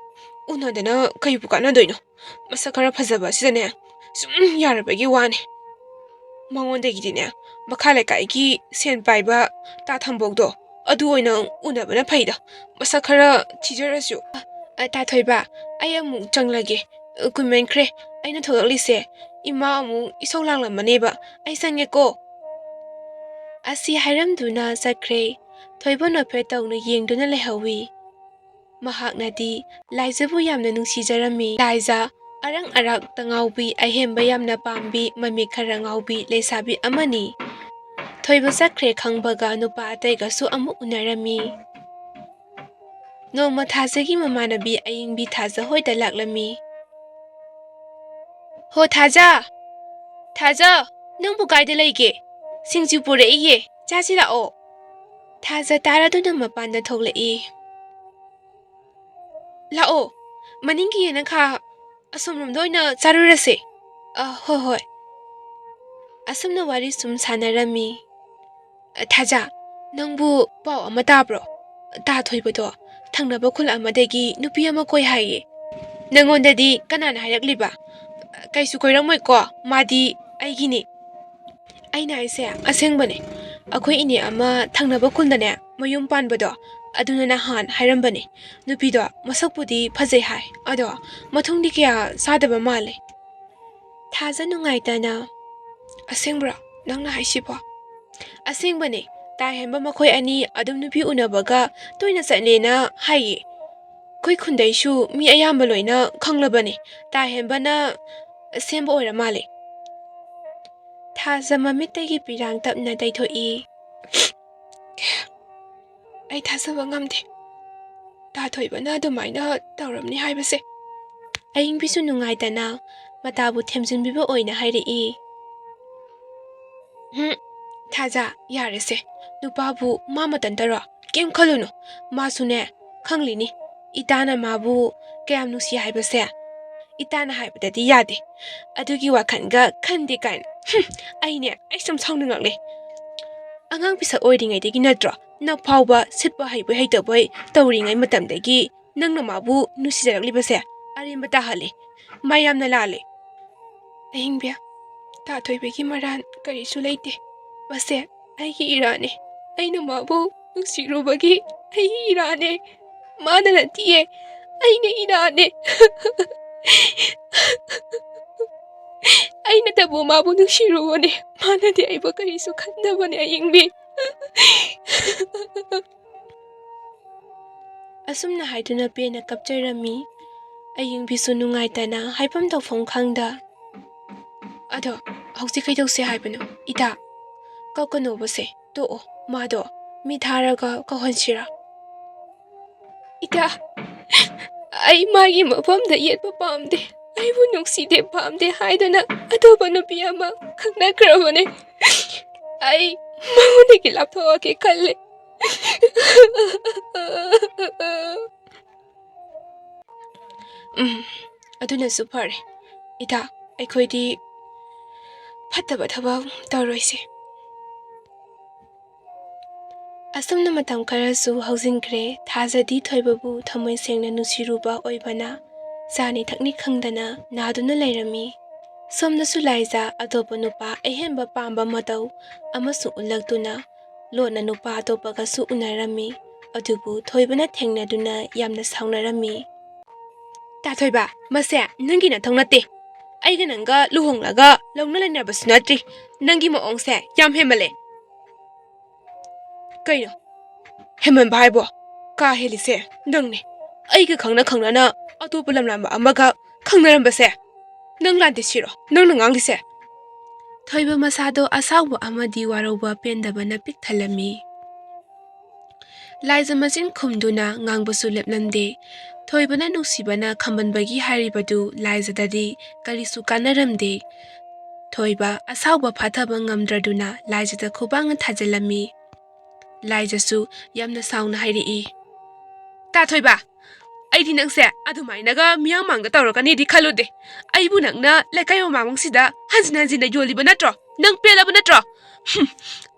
ꯎꯅꯗꯅ ꯀꯩꯕꯨ ꯀꯥꯟꯅꯗꯣꯏꯅꯣ? ꯃꯁꯛ ꯈꯔ ꯐꯖꯕ ꯑꯁꯤꯗꯅꯦ ꯁꯨꯝ ꯌꯥꯔꯕꯒꯤ ꯋꯥꯅꯦ꯫ ꯃꯉꯣꯟꯗꯒꯤꯗꯤꯅꯦ ꯃꯈꯥ ꯂꯩꯀꯥꯏꯒꯤ ꯁꯦꯟ ꯄꯥꯏꯕ ꯇꯥ ꯊꯝꯕꯧꯗꯣ ꯑꯗꯨ ꯑꯣꯏꯅ ꯎꯅꯕꯅ ꯐꯩꯗ꯫ ꯃꯁꯛ ꯈꯔ ꯊꯤꯖꯔꯁꯨ꯫ ꯑ, ꯇꯥ ꯊꯣꯏꯕ, ꯑꯩ ꯑꯃꯨꯛ ꯆꯪꯂꯒꯦ꯫ ꯀꯨꯏꯃꯟꯈ꯭ꯔꯦ ꯑꯩꯅ ꯊꯣꯛꯂꯛꯂꯤꯁꯦ꯫ ꯏꯃꯥ ꯑꯃꯨꯛ ꯏꯁꯧ ꯂꯥꯡꯂꯝꯃꯅꯦꯕ꯫ ꯑꯩ ꯆꯪꯉꯦꯀꯣ꯫ ꯑꯁꯤ ꯍꯥꯏꯔꯝꯗꯨꯅ ꯆꯠꯈ꯭ꯔꯦ꯫ ꯊꯣꯏꯕ ꯅꯣꯛꯐꯦꯠ ꯇꯧꯅ ꯌꯦꯡꯗꯨꯅ ꯂꯩꯍꯧꯋꯤ꯫ ꯃꯍꯥꯛꯅꯗꯤ ꯂꯥꯏꯖꯕꯨ ꯌꯥꯝꯅ ꯅꯨꯡꯁꯤꯖꯔꯝꯃꯤ꯫ ꯂꯥꯏꯖ ꯑꯔꯪ ꯑꯔꯥꯛꯇ ꯉꯥꯎꯕꯤ, ꯑꯍꯦꯟꯕ ꯌꯥꯝꯅ ꯄꯥꯝꯕꯤ, ꯃꯃꯤꯠ ꯈꯔ ꯉꯥꯎꯕꯤ ꯂꯩꯁꯥꯕꯤ ꯑꯃꯅꯤ꯫ ꯊꯣꯏꯕ ꯆꯠꯈ꯭ꯔꯦ ꯈꯪꯕꯒ ꯅꯨꯄꯥ ꯑꯇꯩꯒꯁꯨ ꯑꯃꯨꯛ ꯎꯅꯔꯝꯃꯤ꯫ ꯅꯣꯡꯃ ꯊꯥꯖꯒꯤ ꯃꯃꯥꯟꯅꯕꯤ ꯑꯌꯤꯡꯕꯤ ꯊꯥꯖ ꯍꯣꯏꯗ ꯂꯥꯛꯂꯝꯃꯤ꯫ "ꯍꯣ ꯊꯥꯖ! ꯊꯥꯖ! ꯅꯪꯕꯨ ꯀꯥꯏꯗ ꯂꯩꯒꯦ? ꯁꯤꯡꯖꯨ ꯄꯨꯔꯛꯏꯌꯦ, ꯆꯥꯁꯤ ꯂꯥꯛꯑꯣ꯫" ꯊꯥꯖ ꯇꯥꯔꯗꯨꯅ ꯃꯄꯥꯟꯗ ꯊꯣꯛꯂꯛꯏ꯫ "ꯂꯥꯛꯑꯣ, ꯃꯅꯤꯡꯒꯤ ꯌꯦꯅꯈꯥ ꯑꯁꯣꯝꯂꯣꯝꯗ ꯑꯣꯏꯅ ꯆꯥꯔꯨꯔꯁꯦ꯫" "ꯑ, ꯍꯣꯏ, ꯍꯣꯏ꯫" ꯑꯁꯨꯝꯅ ꯋꯥꯔꯤ ꯁꯨꯝ ꯁꯥꯟꯅꯔꯝꯃꯤ꯫ "ꯊꯥꯖ, ꯅꯪꯕꯨ ꯄꯥꯎ ꯑꯃ ꯇꯥꯕ꯭ꯔꯣ? ꯇꯥ ꯊꯣꯏꯕꯗꯣ ꯊꯪꯅꯕ ꯈꯨꯜ ꯑꯃꯗꯒꯤ ꯅꯨꯄꯤ ꯑꯃ ꯀꯣꯏ ꯍꯥꯏꯌꯦ꯫ ꯅꯪꯉꯣꯟꯗꯗꯤ ꯀꯅꯥꯅ ꯍꯥꯏꯔꯛꯂꯤꯕ? ꯀꯩꯁꯨ ꯀꯣꯏꯔꯝꯃꯣꯏꯀꯣ, ꯃꯥꯗꯤ ꯑꯩꯒꯤꯅꯤ꯫" "ꯑꯩꯅ ꯍꯥꯏꯁꯦ ꯑꯁꯦꯡꯕꯅꯦ꯫ ꯑꯩꯈꯣꯏ ꯏꯅꯦ ꯑꯃ ꯊꯪꯅꯕ ꯈꯨꯜꯗꯅꯦ ꯃꯌꯨꯝ ꯄꯥꯟꯕꯗꯣ, ꯑꯗꯨꯅ ꯅꯍꯥꯟ ꯍꯥꯏꯔꯝꯕꯅꯦ꯫ ꯅꯨꯄꯤꯗꯣ ꯃꯁꯛꯄꯨꯗꯤ ꯐꯖꯩ ꯍꯥꯏ, ꯑꯗꯣ ꯃꯊꯣꯡꯗꯤ ꯀꯌꯥ ꯆꯥꯗꯕ ꯃꯥꯜꯂꯦ꯫" ꯊꯥꯖ ꯅꯨꯡꯉꯥꯏꯇꯅ, "ꯑꯁꯦꯡꯕ꯭ꯔꯣ ꯅꯪꯅ ꯍꯥꯏꯁꯤꯕꯣ?" "ꯑꯁꯦꯡꯕꯅꯦ, ꯇꯥ ꯍꯦꯟꯕ ꯃꯈꯣꯏ ꯑꯅꯤ ꯑꯗꯨꯝ ꯅꯨꯄꯤ ꯎꯅꯕꯒ ꯇꯣꯏꯅ ꯆꯠꯂꯦꯅ ꯍꯥꯏꯌꯦ꯫ ꯑꯩꯈꯣꯏ ꯈꯨꯟꯗꯩꯁꯨ ꯃꯤ ꯑꯌꯥꯝꯕ ꯂꯣꯏꯅ ꯈꯪꯂꯕꯅꯦ ꯇꯥ ꯍꯦꯟꯕꯅ ꯁꯦꯝꯕ ꯑꯣꯏꯔ ꯃꯥꯜꯂꯦ꯫" ꯊꯥꯖ ꯃꯃꯤꯠꯇꯒꯤ ꯄꯤꯔꯥꯡ ꯇꯞꯅ ꯇꯩꯊꯣꯛꯏ꯫ "ꯑꯩ ꯊꯥꯖꯕ ꯉꯝꯗꯦ, ꯇꯥ ꯊꯣꯏꯕꯅ ꯑꯗꯨꯃꯥꯏꯅ ꯇꯧꯔꯝꯅꯤ ꯍꯥꯏꯕꯁꯦ꯫" ꯑꯌꯤꯡꯕꯤꯁꯨ ꯅꯨꯡꯉꯥꯏꯇꯅ ꯃꯇꯥꯕꯨ ꯊꯦꯝꯖꯤꯟꯕꯤꯕ ꯑꯣꯏꯅ ꯍꯥꯏꯔꯛꯏ꯫ "ꯎꯝ, ꯑꯖꯥ, ꯌꯥꯔꯦꯁꯦ꯫ ꯅꯨꯄꯥꯕꯨ ꯃꯥ ꯃꯇꯟꯇꯔꯣ? ꯀꯩꯝ ꯈꯜꯂꯨꯅꯨ꯫ ꯃꯥꯁꯨꯅꯦ, ꯈꯪꯂꯤꯅꯤ꯫ ꯏꯇꯥꯅ ꯃꯥꯕꯨ ꯀꯌꯥꯝ ꯅꯨꯡꯁꯤ ꯍꯥꯏꯕꯁꯦ꯫ ꯏꯇꯥꯅ ꯍꯥꯏꯕꯗꯗꯤ ꯌꯥꯗꯦ꯫ ꯑꯗꯨꯒꯤ ꯋꯥꯈꯜꯒ ꯈꯟꯗꯦ ꯀꯥꯏꯅ꯫ ꯍꯨꯝ, ꯑꯩꯅꯦ, ꯑꯩ ꯁꯨꯝ ꯁꯥꯎꯅꯤꯡꯉꯛꯂꯦ꯫ ꯑꯉꯥꯡ ꯄꯤꯁꯛ ꯑꯣꯏꯔꯤꯉꯩꯗꯒꯤ ꯅꯠꯇ꯭ꯔꯣ ꯅꯞ ꯐꯥꯎꯕ ꯁꯤꯠꯄ ꯍꯩꯕꯣꯏ ꯍꯩꯇꯕꯣꯏ ꯇꯧꯔꯤꯉꯩ ꯃꯇꯝꯗꯒꯤ ꯅꯪꯅ ꯃꯥꯕꯨ ꯅꯨꯡꯁꯤꯖꯔꯛꯂꯤꯕꯁꯦ ꯑꯔꯦꯝꯕ ꯇꯥꯍꯜꯂꯦ꯫ ꯃꯥ ꯌꯥꯝꯅ ꯂꯥꯜꯂꯦ꯫ ꯑꯍꯤꯡꯕꯤ, ꯇꯥꯊꯣꯏꯕꯒꯤ ꯃꯔꯥꯟ ꯀꯔꯤꯁꯨ ꯂꯩꯇꯦ꯫ ꯃꯁꯦ ꯑꯩꯒꯤ ꯏꯔꯥꯟꯅꯦ꯫ ꯑꯩꯅ ꯃꯥꯕꯨ ꯅꯨꯡꯁꯤꯔꯨꯕꯒꯤ ꯑꯩꯒꯤ ꯏꯔꯥꯟꯅꯦ꯫ ꯃꯥꯅ ꯅꯠꯇꯤꯌꯦ, ꯑꯩꯅ ꯏꯔꯥꯟꯅꯦ꯫ ꯑꯩꯅꯇꯕꯨ ꯃꯥꯕꯨ ꯅꯨꯡꯁꯤꯔꯨꯕꯅꯦ꯫ ꯃꯥꯅꯗꯤ ꯑꯩꯕꯨ ꯀꯔꯤꯁꯨ ꯈꯟꯗꯕꯅꯦ, ꯑꯌꯤꯡꯕꯤ꯫ ꯑꯁꯨꯝꯅ ꯍꯥꯏꯗꯨꯅ ꯄꯦꯟꯅ ꯀꯞꯆꯔꯝꯃꯤ꯫ ꯑꯌꯤꯡꯕꯤꯁꯨ ꯅꯨꯡꯉꯥꯏꯇꯅ ꯍꯥꯏꯐꯝ ꯇꯧꯐꯝ ꯈꯪꯗ, "ꯑꯗꯣ ꯍꯧꯖꯤꯛ ꯀꯩꯗꯧꯁꯦ ꯍꯥꯏꯕꯅꯣ? ꯏꯇꯥ, ꯀꯞꯀꯅꯣꯕꯁꯦ, ꯇꯣꯛꯑꯣ꯫ ꯃꯥꯗꯣ ꯃꯤ ꯊꯥꯔꯒ ꯀꯧꯍꯟꯁꯤꯔꯥ?" "ꯏꯇꯥ, ꯑꯩ ꯃꯥꯒꯤ ꯃꯐꯝꯗ ꯌꯦꯠꯄ ꯄꯥꯝꯗꯦ꯫ ꯑꯩꯕꯨ ꯅꯨꯡꯁꯤꯗꯦ ꯄꯥꯝꯗꯦ ꯍꯥꯏꯗꯨꯅ ꯑꯇꯣꯞꯄ ꯅꯨꯄꯤ ꯑꯃ ꯈꯪꯅꯈ꯭ꯔꯕꯅꯦ꯫ ꯑꯩ ꯃꯉꯣꯟꯗꯒꯤ ꯂꯥꯞꯊꯣꯛꯑꯒꯦ ꯈꯜꯂꯦ꯫" "ꯎꯝ, ꯑꯗꯨꯅꯁꯨ ꯐꯔꯦ꯫ ꯏꯇꯥ, ꯑꯩꯈꯣꯏꯗꯤ ꯐꯠꯇꯕ ꯊꯕꯛ ꯇꯧꯔꯣꯏꯁꯦ꯫" ꯑꯁꯨꯝꯅ ꯃꯇꯝ ꯈꯔꯁꯨ ꯍꯧꯖꯤꯟꯈ꯭ꯔꯦ꯫ ꯊꯥꯖꯗꯤ ꯊꯣꯏꯕꯕꯨ ꯊꯃꯣꯏ ꯁꯦꯡꯅ ꯅꯨꯡꯁꯤꯔꯨꯕ ꯑꯣꯏꯕꯅ ꯆꯥꯅꯤ ꯊꯛꯅꯤ ꯈꯪꯗꯅ ꯅꯥꯗꯨꯅ ꯂꯩꯔꯝꯃꯤ꯫ ꯁꯣꯝꯗꯁꯨ ꯂꯥꯏꯖꯥ ꯑꯇꯣꯞꯄ ꯅꯨꯄꯥ ꯑꯍꯦꯟꯕ ꯄꯥꯝꯕ ꯃꯇꯧ ꯑꯃꯁꯨ ꯎꯠꯂꯛꯇꯨꯅ ꯂꯣꯟꯅ ꯅꯨꯄꯥ ꯑꯇꯣꯞꯄꯒꯁꯨ ꯎꯅꯔꯝꯃꯤ꯫ ꯑꯗꯨꯕꯨ ꯊꯣꯏꯕꯅ ꯊꯦꯡꯅꯗꯨꯅ ꯌꯥꯝꯅ ꯁꯥꯎꯅꯔꯝꯃꯤ꯫ "ꯇꯥꯊꯣꯏꯕ, ꯃꯁꯦ ꯅꯪꯒꯤ ꯅꯊꯧ ꯅꯠꯇꯦ꯫ ꯑꯩꯒ ꯅꯪꯒ ꯂꯨꯍꯣꯡꯂꯒ ꯂꯧꯅ ꯂꯩꯅꯕꯁꯨ ꯅꯠꯇ꯭ꯔꯤ꯫ ꯅꯪꯒꯤ ꯃꯑꯣꯡꯁꯦ ꯌꯥꯝ ꯍꯦꯟꯃꯜꯂꯦ꯫" "ꯀꯩꯅꯣ ꯍꯦꯟꯃꯟꯕ ꯍꯥꯏꯕꯣ? ꯀꯥ ꯍꯦꯜꯂꯤꯁꯦ ꯅꯪꯅꯦ꯫ ꯑꯩꯒ ꯈꯪꯅ ꯈꯪꯅꯅ ꯑꯇꯣꯞꯄ ꯂꯝꯂꯥꯟꯕ ꯑꯃꯒ ꯈꯪꯅꯔꯝꯕꯁꯦ ꯅꯪ ꯂꯥꯟꯗꯦ ꯁꯤꯔꯣ ꯅꯪꯅ ꯉꯥꯡꯂꯤꯁꯦ?" ꯊꯣꯏꯕ ꯃꯁꯥꯗꯣ ꯑꯁꯥꯎꯕ ꯑꯃꯗꯤ ꯋꯥꯔꯧꯕ ꯄꯦꯟꯗꯕꯅ ꯄꯤꯛ ꯊꯜꯂꯝꯃꯤ꯫ ꯂꯥꯏꯖ ꯃꯆꯤꯟ ꯈꯨꯝꯗꯨꯅ ꯉꯥꯡꯕꯁꯨ ꯂꯦꯞꯂꯝꯗꯦ꯫ ꯊꯣꯏꯕꯅ ꯅꯨꯡꯁꯤꯕꯅ ꯈꯝꯕꯟꯕꯒꯤ ꯍꯥꯏꯔꯤꯕꯗꯨ ꯂꯥꯏꯖꯗꯗꯤ ꯀꯔꯤꯁꯨ ꯀꯥꯟꯅꯔꯝꯗꯦ꯫ ꯊꯣꯏꯕ ꯑꯁꯥꯎꯕ ꯐꯥꯊꯕ ꯉꯝꯗ꯭ꯔꯗꯨꯅ ꯂꯥꯏꯖꯗ ꯈꯨꯕꯥꯛꯅ ꯊꯥꯖꯤꯜꯂꯝꯃꯤ꯫ ꯂꯥꯏꯖꯁꯨ ꯌꯥꯝꯅ ꯁꯥꯎꯅ ꯍꯥꯏꯔꯛꯏ, "ꯇꯥ ꯊꯣꯏꯕ, ꯑꯩꯗꯤ ꯅꯪꯁꯦ ꯑꯗꯨꯃꯥꯏꯅꯒ ꯃꯤꯌꯥꯝ ꯃꯥꯡꯗ ꯇꯧꯔꯛꯀꯅꯤꯗꯤ ꯈꯜꯂꯨꯗꯦ꯫ ꯑꯩꯕꯨ ꯅꯪꯅ ꯂꯩꯀꯥꯏ ꯃꯃꯥꯡꯁꯤꯗ ꯍꯟꯖꯤꯟ ꯍꯟꯖꯤꯟꯅ ꯌꯣꯜꯂꯤꯕ ꯅꯠꯇ꯭ꯔꯣ? ꯅꯪ ꯄꯦꯜꯂꯕ ꯅꯠꯇ꯭ꯔꯣ? ꯍꯨꯝ,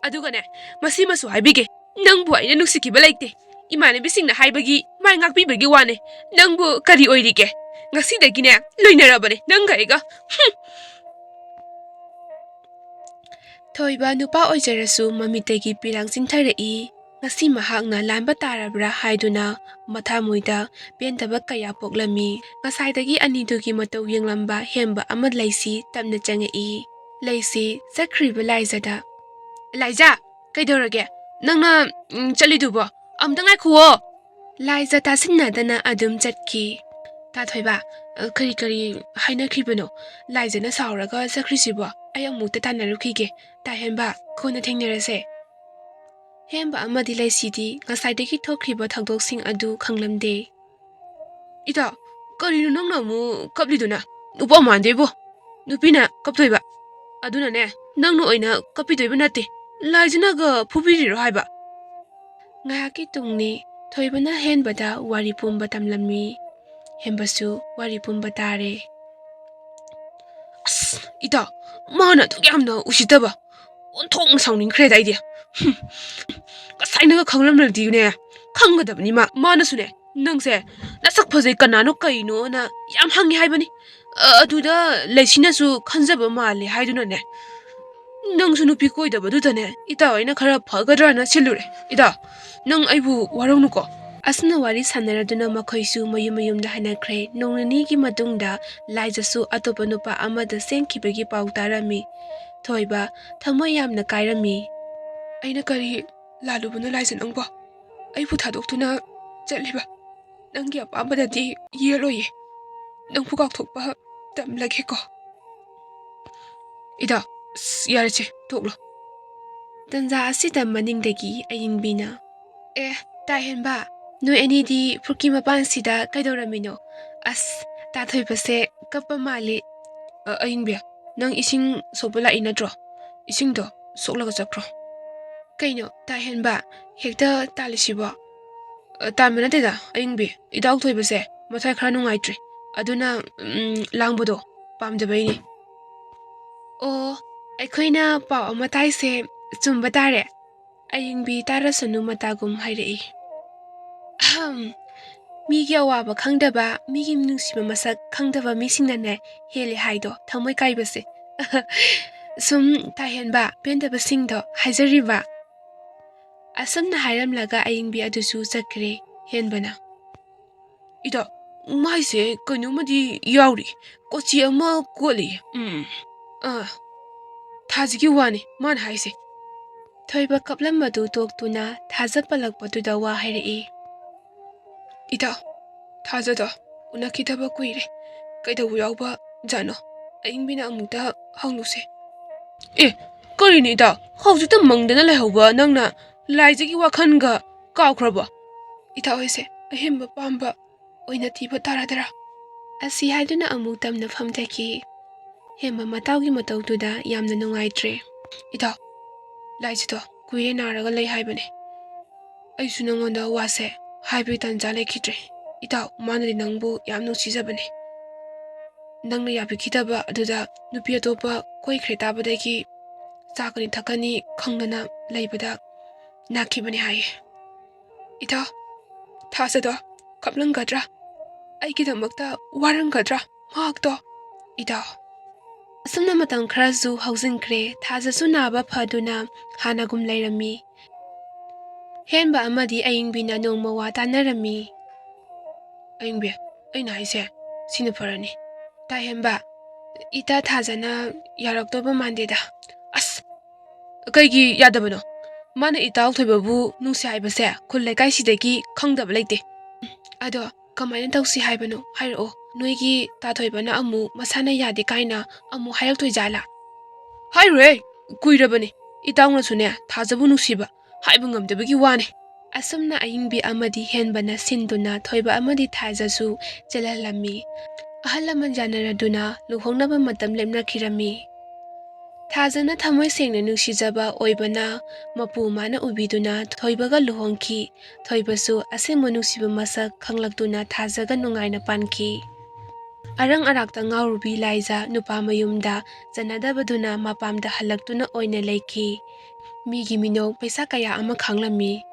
ꯑꯗꯨꯒꯅꯦ, ꯃꯁꯤꯃꯁꯨ ꯍꯥꯏꯕꯤꯒꯦ, ꯅꯪꯕꯨ ꯑꯩꯅ ꯅꯨꯡꯁꯤꯈꯤꯕ ꯂꯩꯇꯦ꯫ ꯏꯃꯥꯟꯅꯕꯤꯁꯤꯡꯅ ꯍꯥꯏꯕꯒꯤ ꯃꯥꯏ ꯉꯥꯛꯄꯤꯕꯒꯤ ꯋꯥꯅꯦ꯫ ꯅꯪꯕꯨ ꯀꯔꯤ ꯑꯣꯏꯔꯤꯒꯦ? ꯉꯁꯤꯗꯒꯤꯅꯦ ꯂꯣꯏꯅꯔꯕꯅꯦ ꯅꯪꯒ ꯑꯩꯒ꯫ ꯍꯨꯝ!" ꯊꯣꯏꯕ ꯅꯨꯄꯥ ꯑꯣꯏꯖꯔꯁꯨ ꯃꯃꯤꯠꯇꯒꯤ ꯄꯤꯔꯥꯡ ꯆꯤꯟꯊꯔꯛꯏ꯫ ꯉꯁꯤ ꯃꯍꯥꯛꯅ ꯂꯥꯟꯕ ꯇꯥꯔꯕ꯭ꯔꯥ ꯍꯥꯏꯗꯨꯅ ꯃꯊꯥꯃꯣꯏꯗ ꯄꯦꯟꯗꯕ ꯀꯌꯥ ꯄꯣꯛꯂꯝꯃꯤ꯫ ꯉꯁꯥꯏꯗꯒꯤ ꯑꯅꯤꯗꯨꯒꯤ ꯃꯇꯧ ꯌꯦꯡꯂꯝꯕ ꯍꯦꯝꯕ ꯑꯃ ꯂꯩꯁꯤ ꯇꯞꯅ ꯆꯪꯉꯛꯏ꯫ ꯂꯩꯁꯤ ꯆꯠꯈ꯭ꯔꯤꯕ ꯂꯥꯏꯖꯗ, "ꯂꯥꯏꯖ, ꯀꯩꯗꯧꯔꯒꯦ? ꯅꯪꯅ, ꯎꯝ, ꯆꯠꯂꯤꯗꯨꯕꯣ? ꯑꯝꯇ ꯉꯥꯏꯈꯨꯑꯣ!" ꯂꯥꯏꯖ ꯇꯥꯁꯤꯟꯅꯗꯅ ꯑꯗꯨꯝ ꯆꯠꯈꯤ꯫ "ꯇꯥ ꯊꯣꯏꯕ, ꯑ, ꯀꯔꯤ ꯀꯔꯤ ꯍꯥꯏꯅꯈꯤꯕꯅꯣ? ꯂꯥꯏꯖꯅ ꯁꯥꯎꯔꯒ ꯆꯠꯈ꯭ꯔꯤꯁꯤꯕꯣ? ꯑꯩ ꯑꯃꯨꯛꯇ ꯇꯥꯟꯅꯔꯨꯈꯤꯒꯦ꯫ ꯇꯥ ꯍꯦꯝꯕ, ꯀꯣꯟꯅ ꯊꯦꯡꯅꯔꯁꯦ꯫" ꯍꯦꯝꯕ ꯑꯃꯗꯤ ꯂꯩꯁꯤꯗꯤ ꯉꯁꯥꯏꯗꯒꯤ ꯊꯣꯛꯈ꯭ꯔꯤꯕ ꯊꯧꯗꯣꯛꯁꯤꯡ ꯑꯗꯨ ꯈꯪꯂꯝꯗꯦ꯫ "ꯏꯇꯥ, ꯀꯔꯤꯅꯣ ꯅꯪꯅ ꯑꯃꯨꯛ ꯀꯞꯂꯤꯗꯨꯅ? ꯅꯨꯄꯥ ꯃꯥꯟꯗꯦꯕꯣ꯫ ꯅꯨꯄꯤꯅ ꯀꯞꯇꯣꯏꯕ꯫ ꯑꯗꯨꯅꯅꯦ, ꯅꯪꯅ ꯑꯣꯏꯅ ꯀꯞꯄꯤꯗꯣꯏꯕ ꯅꯠꯇꯦ꯫ ꯂꯥꯏꯖꯅꯒ ꯐꯨꯕꯤꯔꯤꯔꯣ ꯍꯥꯏꯕ?" ꯉꯥꯏꯍꯥꯛꯀꯤ ꯇꯨꯡꯅꯤ꯫ ꯊꯣꯏꯕꯅ ꯍꯦꯟꯕꯗ ꯋꯥꯔꯤ ꯄꯨꯝꯕ ꯇꯝꯂꯝꯃꯤ꯫ ꯍꯦꯟꯕꯁꯨ ꯋꯥꯔꯤ ꯄꯨꯝꯕ ꯇꯥꯔꯦ꯫ "ꯑꯁ, ꯏꯇꯥ, ꯃꯥꯅ ꯑꯗꯨꯛ ꯌꯥꯝꯅ ꯎꯁꯤꯠꯇꯕ, ꯑꯣꯟꯊꯣꯛꯅ ꯁꯥꯎꯅꯤꯡꯈ꯭ꯔꯦꯗ ꯑꯩꯗꯤ꯫ ꯍꯨꯝ, ꯉꯁꯥꯏꯅꯒ ꯈꯪꯂꯝꯂꯗꯤꯅꯦ, ꯈꯪꯒꯗꯕꯅꯤ ꯃꯥ꯫ ꯃꯥꯅꯁꯨꯅꯦ, ꯅꯪꯁꯦ ꯅꯁꯛ ꯐꯖꯩ, ꯀꯅꯥꯅꯣ ꯀꯩꯅꯣꯅ ꯌꯥꯝ ꯍꯪꯉꯤ ꯍꯥꯏꯕꯅꯤ꯫ ꯑ, ꯑꯗꯨꯗ ꯂꯩꯁꯤꯅꯁꯨ ꯈꯟꯖꯕ ꯃꯥꯜꯂꯦ ꯍꯥꯏꯗꯨꯅꯅꯦ, ꯅꯪꯁꯨ ꯅꯨꯄꯤ ꯀꯣꯏꯗꯕꯗꯨꯗꯅꯦ, ꯏꯇꯥꯎ ꯑꯩꯅ ꯈꯔ ꯐꯒꯗ꯭ꯔꯅ ꯁꯤꯜꯂꯨꯔꯦ꯫ ꯏꯇꯥꯎ, ꯅꯪ ꯑꯩꯕꯨ ꯋꯥꯔꯧꯅꯨꯀꯣ꯫" ꯑꯁꯨꯝꯅ ꯋꯥꯔꯤ ꯁꯥꯟꯅꯔꯗꯨꯅ ꯃꯈꯣꯏꯁꯨ ꯃꯌꯨꯝ ꯃꯌꯨꯝꯗ ꯍꯟꯅꯈ꯭ꯔꯦ꯫ ꯅꯣꯡ ꯅꯤꯅꯤꯒꯤ ꯃꯇꯨꯡꯗ ꯂꯥꯏꯖꯁꯨ ꯑꯇꯣꯞꯄ ꯅꯨꯄꯥ ꯑꯃꯗ ꯆꯦꯟꯈꯤꯕꯒꯤ ꯄꯥꯎ ꯇꯥꯔꯝꯃꯤ꯫ ꯊꯣꯏꯕ ꯊꯃꯣꯏ ꯌꯥꯝꯅ ꯀꯥꯏꯔꯝꯃꯤ꯫ "ꯑꯩꯅ ꯀꯔꯤ ꯂꯥꯜꯂꯨꯕꯅꯣ ꯂꯥꯏꯖ ꯅꯪꯕꯣ? ꯑꯩꯕꯨ ꯊꯥꯗꯣꯛꯇꯨꯅ ꯆꯠꯂꯤꯕ? ꯅꯪꯒꯤ ꯑꯄꯥꯝꯕꯗꯗꯤ ꯌꯦꯠꯂꯣꯏꯌꯦ꯫ ꯅꯪꯕꯨ ꯀꯥꯎꯊꯣꯛꯄ ꯇꯝꯂꯒꯦꯀꯣ꯫" "ꯏꯇꯥ, ꯑꯁ, ꯌꯥꯔꯦꯁꯦ, ꯇꯣꯛꯂꯣ꯫" ꯇꯟꯖꯥ ꯑꯁꯤꯗ ꯃꯅꯤꯡꯗꯒꯤ ꯑꯌꯤꯡꯕꯤꯅ, "ꯑꯦ, ꯇꯥ ꯍꯦꯟꯕ, ꯅꯣꯏ ꯑꯅꯤꯗꯤ ꯄꯨꯈ꯭ꯔꯤ ꯃꯄꯥꯟꯁꯤꯗ ꯀꯩꯗꯧꯔꯝꯃꯤꯅꯣ? ꯑꯁ, ꯇꯥ ꯊꯣꯏꯕꯁꯦ ꯀꯞꯄ ꯃꯥꯜꯂꯤ꯫" "ꯑ, ꯑꯌꯤꯡꯕꯤ, ꯅꯪ ꯏꯁꯤꯡ ꯁꯣꯛꯄ ꯂꯥꯛꯏ ꯅꯠꯇ꯭ꯔꯣ? ꯏꯁꯤꯡꯗꯣ ꯁꯣꯛꯂꯒ ꯆꯠꯈ꯭ꯔꯣ꯫ ꯀꯩꯅꯣ, ꯇꯥꯍꯦꯟꯕ, ꯍꯦꯛꯇ ꯇꯥꯜꯂꯤꯁꯤꯕꯣ? ꯑ, ꯇꯥꯟꯕ ꯅꯠꯇꯦꯗ, ꯑꯌꯤꯡꯕꯤ꯫ ꯏꯇꯥꯎ ꯊꯣꯏꯕꯁꯦ ꯃꯊ꯭ꯋꯥꯏ ꯈꯔ ꯅꯨꯡꯉꯥꯏꯇ꯭ꯔꯤ꯫ ꯑꯗꯨꯅ, ꯎꯝ, ꯂꯥꯡꯕꯗꯣ ꯄꯥꯝꯗꯕꯩꯅꯤ꯫ ꯑꯣ, ꯑꯩꯈꯣꯏꯅ ꯄꯥꯎ ꯑꯃ ꯇꯥꯏꯁꯦ ꯆꯨꯝꯕ ꯇꯥꯔꯦ꯫ ꯑꯌꯤꯡꯕꯤ ꯇꯥꯔꯁꯅꯨ ꯃꯇꯥꯒꯨꯝ ꯍꯥꯏꯔꯛꯏ꯫ ꯑꯍꯝ, ꯃꯤꯒꯤ ꯑꯋꯥꯕ ꯈꯪꯗꯕ, ꯃꯤꯒꯤ ꯅꯨꯡꯁꯤꯕ ꯃꯁꯛ ꯈꯪꯗꯕ ꯃꯤꯁꯤꯡꯅꯅꯦ ꯍꯦꯜꯂꯦ ꯍꯥꯏꯗꯣ ꯊꯃꯣꯏ ꯀꯥꯏꯕꯁꯦ꯫ ꯁꯨꯝ ꯇꯥꯍꯦꯟꯕ ꯄꯦꯟꯗꯕꯁꯤꯡꯗꯣ ꯍꯥꯏꯖꯔꯤꯕ꯫ ꯑꯁꯨꯝꯅ ꯍꯥꯏꯔꯝꯂꯒ ꯑꯌꯤꯡꯕꯤ ꯑꯗꯨꯁꯨ ꯆꯠꯈ꯭ꯔꯦ꯫ ꯍꯦꯟꯕꯅ, "ꯏꯇꯥ, ꯃꯥꯏꯁꯦ ꯀꯩꯅꯣꯝꯃꯗꯤ ꯌꯥꯎꯔꯤ, ꯀꯣꯆꯤ ꯑꯃ ꯀꯣꯠꯂꯤ꯫ ꯎꯝ, ꯑꯥ, ꯊꯥꯖꯒꯤ ꯋꯥꯅꯤ ꯃꯥꯅ ꯍꯥꯏꯁꯦ꯫" ꯊꯣꯏꯕ ꯀꯞꯂꯝꯕꯗꯨ ꯇꯣꯛꯇꯨꯅ ꯊꯥꯖ ꯄꯜꯂꯛꯄꯗꯨꯗ ꯋꯥ ꯍꯥꯏꯔꯛꯏ꯫ "ꯏꯇꯥ, ꯊꯥꯖꯗꯣ ꯎꯅꯈꯤꯗꯕ ꯀꯨꯏꯔꯦ꯫ ꯀꯩꯗꯧꯕ ꯌꯥꯎꯕ ꯖꯥꯠꯅꯣ? ꯑꯌꯤꯡꯕꯤꯅ ꯑꯃꯨꯛꯇ ꯍꯪꯂꯨꯁꯦ꯫" "ꯑꯦ, ꯀꯔꯤꯅꯣ ꯏꯇꯥ? ꯍꯧꯖꯤꯛꯇ ꯃꯪꯗꯅ ꯂꯩꯍꯧꯕ ꯅꯪꯅ ꯂꯥꯏꯖꯒꯤ ꯋꯥꯈꯜꯒ ꯀꯥꯎꯈ꯭ꯔꯕꯣ?" "ꯏꯇꯥ ꯍꯣꯏꯁꯦ ꯑꯍꯦꯟꯕ ꯄꯥꯝꯕ ꯑꯣꯏꯅ ꯊꯤꯕ ꯇꯥꯔꯗ꯭ꯔꯥ?" ꯑꯁꯤ ꯍꯥꯏꯗꯨꯅ ꯑꯃꯨꯛ ꯇꯝꯅ ꯐꯝꯊꯈꯤ꯫ ꯍꯦꯝꯕ ꯃꯇꯥꯎꯒꯤ ꯃꯇꯧꯗꯨꯗ ꯌꯥꯝꯅ ꯅꯨꯡꯉꯥꯏꯇ꯭ꯔꯦ꯫ "ꯏꯇꯥꯎ, ꯂꯥꯏꯖꯗꯣ ꯀꯨꯏꯔꯦ ꯅꯥꯔꯒ ꯂꯩ ꯍꯥꯏꯕꯅꯦ꯫ ꯑꯩꯁꯨ ꯅꯉꯣꯟꯗ ꯋꯥꯁꯦ ꯍꯥꯏꯕꯒꯤ ꯇꯥꯟꯖꯥ ꯂꯩꯈꯤꯗ꯭ꯔꯦ꯫ ꯏꯇꯥꯎ, ꯃꯥꯅꯗꯤ ꯅꯪꯕꯨ ꯌꯥꯝ ꯅꯨꯡꯁꯤꯖꯕꯅꯦ꯫ ꯅꯪꯅ ꯌꯥꯕꯤꯈꯤꯗꯕ ꯑꯗꯨꯗ ꯅꯨꯄꯤ ꯑꯇꯣꯞꯄ ꯀꯣꯏꯈ꯭ꯔꯦ ꯇꯥꯕꯗꯒꯤ ꯆꯥꯀꯅꯤ ꯊꯛꯀꯅꯤ ꯈꯪꯗꯅ ꯂꯩꯕꯗ ꯅꯥꯈꯤꯕꯅꯦ ꯍꯥꯏꯌꯦ꯫" "ꯏꯇꯥꯎ, ꯊꯥꯖꯗꯣ ꯀꯞꯂꯝꯒꯗ꯭ꯔꯥ? ꯑꯩꯒꯤꯗꯃꯛꯇ ꯋꯥꯔꯝꯒꯗ꯭ꯔꯥ ꯃꯍꯥꯛꯇꯣ?" "ꯏꯇꯥꯎ꯫" ꯑꯁꯨꯝꯅ ꯃꯇꯝ ꯈꯔꯁꯨ ꯍꯧꯖꯤꯟꯈ꯭ꯔꯦ꯫ ꯊꯥꯖꯁꯨ ꯅꯥꯕ ꯐꯗꯨꯅ ꯍꯥꯟꯅꯒꯨꯝ ꯂꯩꯔꯝꯃꯤ꯫ ꯍꯦꯟꯕ ꯑꯃꯗꯤ ꯑꯌꯤꯡꯕꯤꯅ ꯅꯣꯡꯃ ꯋꯥ ꯇꯥꯟꯅꯔꯝꯃꯤ꯫ "ꯑꯌꯤꯡꯕꯤ, ꯑꯩꯅ ꯍꯥꯏꯁꯦ ꯁꯤꯅ ꯐꯔꯅꯤ꯫" "ꯇꯥꯍꯦꯟꯕ, ꯏꯇꯥ ꯊꯥꯖꯅ ꯌꯥꯔꯛꯇꯧꯕ ꯃꯥꯟꯗꯦꯗ꯫" "ꯑꯁ, ꯀꯩꯒꯤ ꯌꯥꯗꯕꯅꯣ? ꯃꯥꯅ ꯏꯇꯥꯎ ꯊꯣꯏꯕꯕꯨ ꯅꯨꯡꯁꯤ ꯍꯥꯏꯕꯁꯦ ꯈꯨꯜ ꯂꯩꯀꯥꯏꯁꯤꯗꯒꯤ ꯈꯪꯗꯕ ꯂꯩꯇꯦ꯫" "ꯑꯗꯣ ꯀꯃꯥꯏꯅ ꯇꯧꯁꯤ ꯍꯥꯏꯕꯅꯣ? ꯍꯥꯏꯔꯛꯑꯣ꯫ ꯅꯣꯏꯒꯤ ꯇꯥꯊꯣꯏꯕꯅ ꯑꯃꯨꯛ ꯃꯁꯥꯅ ꯌꯥꯗꯦ ꯀꯥꯏꯅ ꯑꯃꯨꯛ ꯍꯥꯏꯔꯛꯇꯣꯏ ꯖꯥꯠꯂꯥ?" "ꯍꯥꯏꯔꯣꯏꯍꯦ, ꯀꯨꯏꯔꯕꯅꯤ ꯏꯇꯥꯎꯅꯁꯨꯅꯦ ꯊꯥꯖꯕꯨ ꯅꯨꯡꯁꯤꯕ꯫ ꯍꯥꯏꯕ ꯉꯝꯗꯕꯒꯤ ꯋꯥꯅꯤ꯫" ꯑꯁꯨꯝꯅ ꯑꯌꯤꯡꯕꯤ ꯑꯃꯗꯤ ꯍꯦꯟꯕꯅ ꯁꯤꯟꯗꯨꯅ ꯊꯣꯏꯕ ꯑꯃꯗꯤ ꯊꯥꯖꯁꯨ ꯆꯦꯜꯍꯜꯂꯝꯃꯤ꯫ ꯑꯍꯜ ꯂꯃꯟ ꯌꯥꯅꯔꯗꯨꯅ ꯂꯨꯍꯣꯡꯅꯕ ꯃꯇꯝ ꯂꯦꯞꯅꯈꯤꯔꯝꯃꯤ꯫ ꯊꯥꯖꯅ ꯊꯃꯣꯏ ꯁꯦꯡꯅ ꯅꯨꯡꯁꯤꯖꯕ ꯑꯣꯏꯕꯅ ꯃꯄꯨ ꯃꯥꯅ ꯎꯕꯤꯗꯨꯅ ꯊꯣꯏꯕꯒ ꯂꯨꯍꯣꯡꯈꯤ꯫ ꯊꯣꯏꯕꯁꯨ ꯑꯁꯦꯡꯕ ꯅꯨꯡꯁꯤꯕ ꯃꯁꯛ ꯈꯪꯂꯛꯇꯨꯅ ꯊꯥꯖꯒ ꯅꯨꯡꯉꯥꯏꯅ ꯄꯥꯟꯈꯤ꯫ ꯑꯔꯪ ꯑꯔꯥꯛꯇ ꯉꯥꯎꯔꯨꯕꯤ ꯂꯥꯏꯖ ꯅꯨꯄꯥ ꯃꯌꯨꯝꯗ ꯆꯟꯅꯗꯕꯗꯨꯅ ꯃꯄꯥꯝꯗ ꯍꯜꯂꯛꯇꯨꯅ ꯑꯣꯏꯅ ꯂꯩꯈꯤ꯫ ꯃꯤꯒꯤ ꯃꯤꯅꯧ ꯄꯩꯁꯥ ꯀꯌꯥ ꯑꯃ ꯈꯥꯡꯂꯝꯃꯤ꯫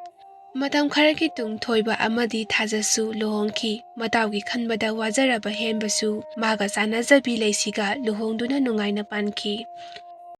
ꯃꯇꯝ ꯈꯔꯒꯤ ꯇꯨꯡ ꯊꯣꯏꯕ ꯑꯃꯗꯤ ꯊꯥꯖꯁꯨ ꯂꯨꯍꯣꯡꯈꯤ꯫ ꯃꯇꯥꯎꯒꯤ ꯈꯟꯕꯗ ꯋꯥꯖꯔꯕ ꯍꯦꯟꯕꯁꯨ ꯃꯥꯒ ꯆꯥꯟꯅꯖꯕꯤ ꯂꯩꯁꯤꯒ ꯂꯨꯍꯣꯡꯗꯨꯅ ꯅꯨꯡꯉꯥꯏꯅ ꯄꯥꯟꯈꯤ꯫